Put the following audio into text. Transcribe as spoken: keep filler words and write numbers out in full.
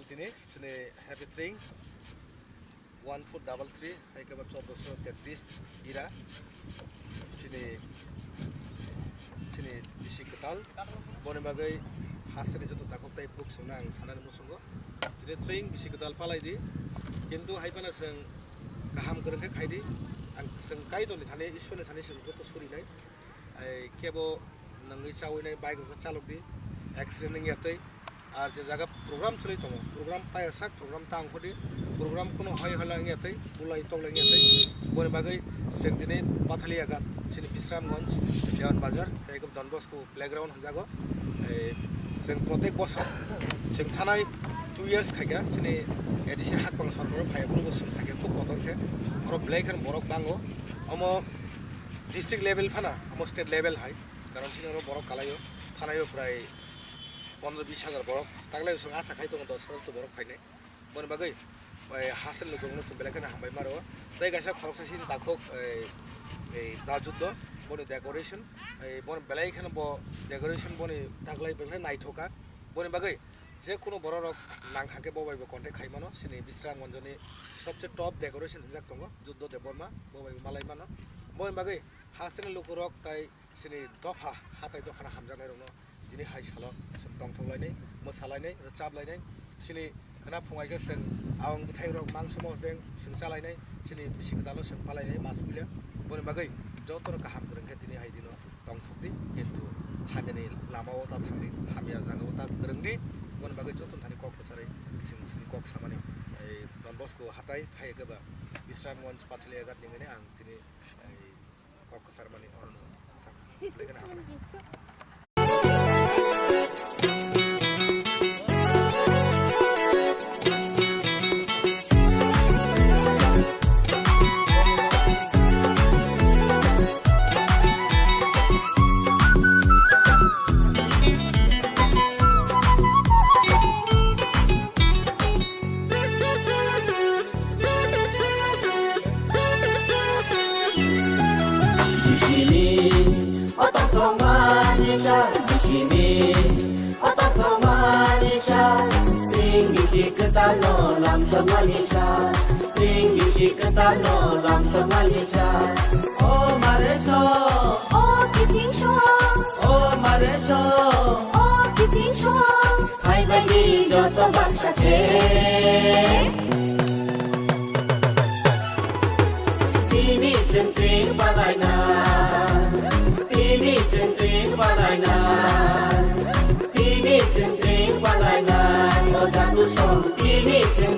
Tini chini Happy Train one foot double three, hai khe ba chordoso tetris ira. Chini, chini bisi kwtal. Boni bagwi hasteni joto takhuk tai phuk songna ang sanani muchungo. Chini train bisi kwtal palai di. Kintu hai phano chwng kaham kwrwng khe khai di. Ang chwng Kaitorni thani, Ishwarni thani chwng joto surinai. Ai kebo nangwi chawi nai bike rok chalok di, accident wngya tei. Ar je jaga program chwlwi tongo, program paya sak program ta ongkho di, program kuno hoi hola wngya tei, bulai toklai wngya tei. Boni bagwi chwng tini Pathaliya Ghat, chini Bisramganj, Dewan Bazar, hai khe Don Bosco playground hwnjago. Ei, chwng protek bosor, chwng thanai two years khaikha, chini A D C Hakbang Sorkar phai phuru bo chwng khaikha, khub kotor khe. Oro belai kheno borok bango. Omo district level phano, omo state level hai. Karon chini oro borok kalaio, thanaio prai pondro bis hajar borok. Taglai chwng asa khai tongo dos hajar to borok phainai. Boni bagwi, bai, hasteni lukurokno chwng belai kheno hambai maro. Tei kaisa khoroksa chini takhuk, ei, ei, Da Juddo, boni decoration, ei, boni belai kheno bo decoration boni taglai belai naithok kha. Boni bagwi je kuno bororok nang kha khe bo bai bo contact khai mano. Chini Bisramganjni sobse top decoration hwnjak tongo, Juddo Debbarma, bo bai bo malai mano. Boni bagwi hasteni lukurok tai chini dopha, hatai dophano hamjaknairokno tini hai salo chwng tongthok lainai, mwsa lainai, rwchap lainai. Chini khwna phungai khe chwng awang bwthairok mangso mosdeng chwng chalainai, chini bisi kwtalno chwng palainai mas puila. Boni bagwi jotono kaham kwrwng khe tini hai dino tongthok di, kintu hamyani lamao ta thang di, hamya jagao ta kwrwng di. Boni bagwi jotono thani kok kwcharwi chwng chini kok samani, ei, Don Bosco hatai phai khe ba Bisramganj Pathaliya Ghat ningani ang tini, ei, kok kwcharmani orono thang. Lekha na hamya. Bisini otok thongmani sa, bisini otok thongmani sa. Tring bisi kwtalno lamsokmani sa, tring bisi kwtalno lamsokmani sa. O mare so, o kiching so, o mare so, o kiching so. Phaibaidi joto baksa khe. Tini chwng tring palaina, tini chwng tring palaina, tini chwng tring palaina. O jadu song tini chwng